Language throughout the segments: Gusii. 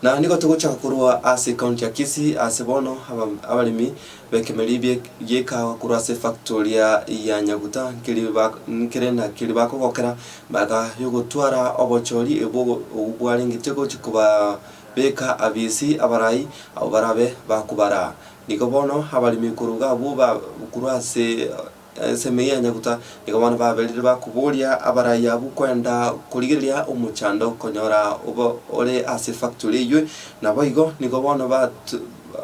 Na nigo togochaka korwa ase ekaunti ya Kisii ase bono abaremi b'ekemeri gi'ekawa korwa ase efactoria ya Nyaguta nkere na keri bakogokera magega y'ogotwara obochori obwo bwarengete gochia kobabeka abisi abarai abwo barabe bakobaraa. Nigo bono abaremi korwa abwo korwa ase Ensemo eye ya Nyaguta nigo bono baberire bakoboria abarai abwo kwenda korigereria omochando konyora obo ore ase efactory eywo, naboigo nigo bono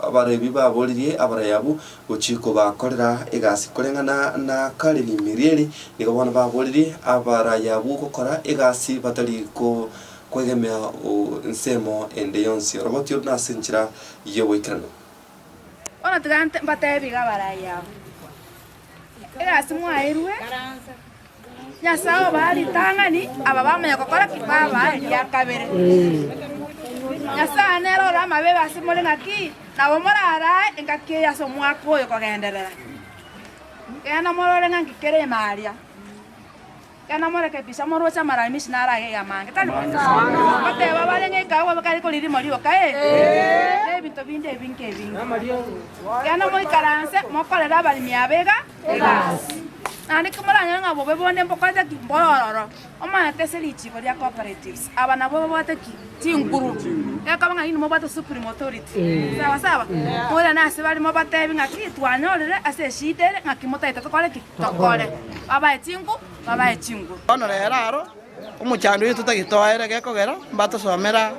abarebi baboririe abarai abwo gochia kobakorera egasi koreng'ana na Karen Mirieri nigo bono baboririe abarai abwo gokora egasi batari kwegemea ensemo ende yonsi. Oroboti oro nase enchera y'oboikeranu. Bono tiga mbateebie iga abarai aba, Egasi mwaeirwe, Nyasae obaa ritang'ani, aba bamanya gokora ki? Babaa eria kabere. Nyasae nere ore amabe ase more ng'aki? Nabo morarae engaki eye ase omwaka oyo kogenderera. Genda morore ng'a nki kere ime aria. Genda morekebishe moroche amaramisi naro aiga amange, tari bo? Goteba bare ng'a ekawa bakare koririma rioka, ee, na ebinto binde ebinge ebinge. Genda moikaranse mokorere abaremi aba iga egasi. Naende ki moranyore ng'a bobe bonde mbokorete ki? Mbore ororo. Omanyete ase richiiko ria cooperatives, aba nabwo babwate ki? Chinguru. Gekoba ng'a inwe mobwate supreme authority. Sawa sawa? Moirane ase bare mobatebi ng'aki twanyorire ase eshida ere ng'aki motaete tokore ki? Tokore. Babae chinku, babae chinguru. Bono rero aro omochando oyo totagetoere gekogera mbatosomera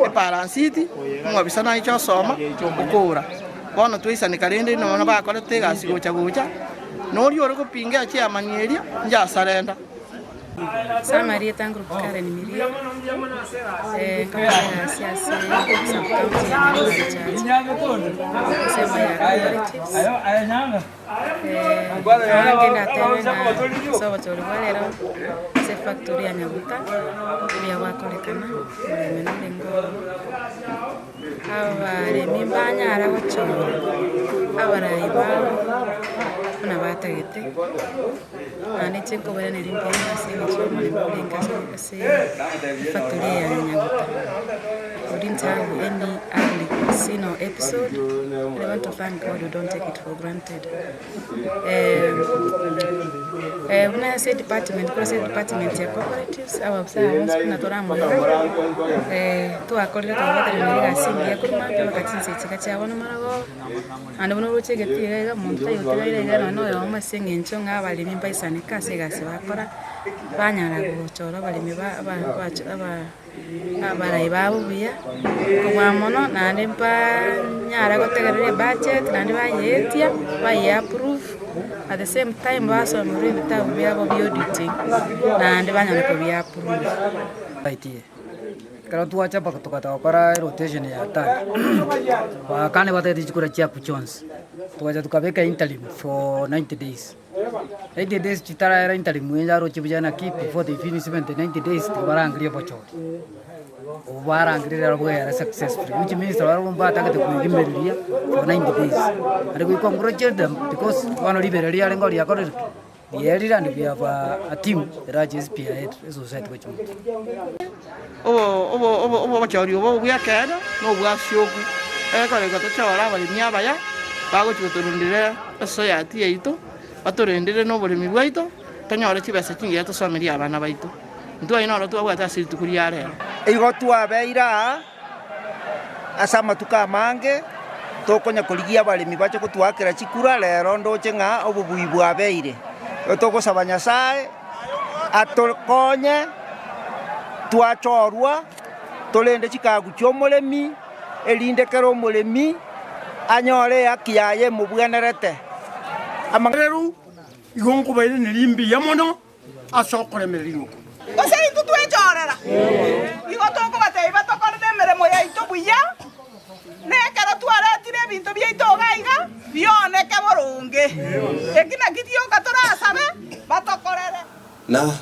eparansiti, omwabisa naiche osoma okora. Bono twaisaneka rende nonya bakorete egasi gocha gocha, noria ore gopinga echiamani eria inche asarenda. Ase amarieta Group Karen Miria, nkakora egasi ase sub county ya Nyamira Chache, ensemo ya cooperatives. Naende ndatebe ng'a ase obochori bwa rero ase efactory ya Nyaguta, mbuya gwakorekana, omorembe norenge ororo, abaremi mbanyara gochora abarai babo buna batagete, naende inche nkobairaneria mbuya mono ase eng'encho ya omorembe orenge ase ase efactory eye ya Nyaguta. We didn't have any ugly scene or episode and I want to thank God we don't take it for granted. Buna ase edepartment korwa ase edepartment ya cooperatives abaofisa aba bonsi buna toramorora twakorire twabwateranire egasi engiya korwa mambia mpaka chinsa echi iga chia bono marogoba, naende buna oroche egetii iga iga monto taiyo otigaire iga nonye na oyomo ase eng'encho ng'a abaremi mbaisaneke ase egasi bakora, banyara gochora abaremi ba aba bacho aba. Abarai babo buya, kobua mono naende mbanyare gotegerera ebudget naende bayeetia, baye approve, at the same time basomerwe ebitabu biabo bia auditing naende banyare kobia approve. Ekero twacha mpaka togata gokora erotation ya third, baakane batagete chikura chiaku chionsi, togacha tokabeka interim for 90 days. 90 days chitaraera interim eye aroche buya naki before they finish even the 90 days tiga barangerie obochori. Obo barangereire aro bwaera successfully which means barabwo mbatagete koegimereria for 90 days. Naende we congratulate them because bono ribero riarenge riakorire ki? Riarire and we have a team erache spearhead esociety gochia motwe. Obochori obo bw'ekeene na obwasioku, egekorerwa tochore abaremi abaya bagochia gotorondera esociety yaito, batorendere na oboremi bwaito, tonyore chibesa chingiya tosomerie abana baito. Intwe aye noro twabwate ase rituko ria rero. Igo twabeire aa ase amatuko amange, tokonya korigia abaremi bache gotoakera chikura, rero ndoche ng'a obobui bwabeire. Igo togosaba Nyasae atokonye twachorwa torende chikagu chi'omoremi, erinde kera omoremi anyore ehaki yaye emobwenerete. Rero igo nkobairaneria mbuya mono ase okoremereria oko. Gose intwe twechorera? Igo tokobatebia batokorere emeremo yaito buya, na ekero twaretire ebinto biaito iga iga, bioneke boronge. Eki nakio gioka torasabe batokorere. Na.